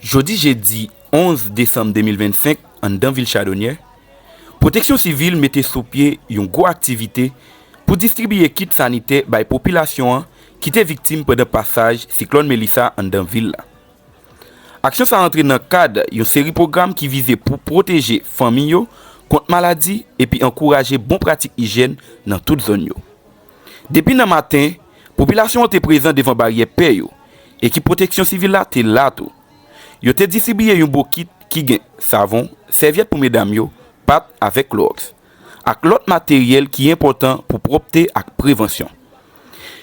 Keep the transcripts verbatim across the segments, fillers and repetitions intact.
Jodi jedi onz desanm de mil vennsenk, anndan vil Chadonyè, Pwoteksyon Sivil mete sou pye yon gwo aktivite pou distribiye kit sanitè bay popilasyon an ki te viktim pandan pasaj siklòn Melissa anndan vil la. Aksyon sa a antre nan kad yon seri pwogram ki vize pou pwoteje fanmi yo kont maladi epi ankouraje bon pratik ijyèn nan tout zòn yo. Depi nan maten, popilasyon an te prezan devan baryè pè yo, ekip Pwoteksyon Sivil la te la tou. Yo te distribiye yon bokit ki gen savon, sèvyèt pou medam yo, pat avèk klowòks, ak lòt materyèl ki enpòtan pou pwòpte ak prevansyon.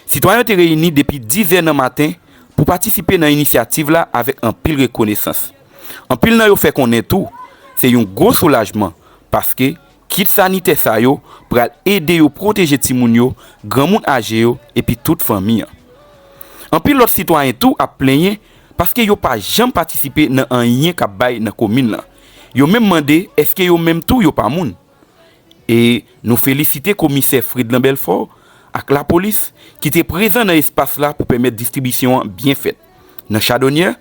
Sitwayen yo te reyini depi diz è nan maten pou patisipe nan inisyativ la avèk anpil rekonesans. Anpil nan yo fè konnen tou, se yon gwo soulajman, paske kit sanitè sa yo pral ede yo pwoteje timoun yo, granmoun aje yo, epi tout fanmi an. Anpil lòt sitwayen tou ap plenyen paske yo pa janm patisipe nan anyen k ap bay nan komin lan. Yo menm mande èske yo menm tou yo pa moun. E nou felisite Komisè Fredlan Belfort ak lapolis ki te prezan nan espas la pou pèmèt distribisyon an byen fèt. Nan Chadonyè,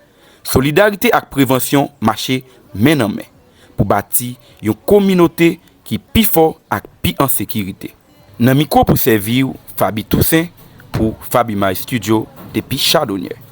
solidarite ak prevansyon mache men nan men pou bati yon kominote ki pi fò ak pi an sekirite. Nan mikwo pou sèvi w, Faby Toussaint pou Faby My Studio depi Chadonyè.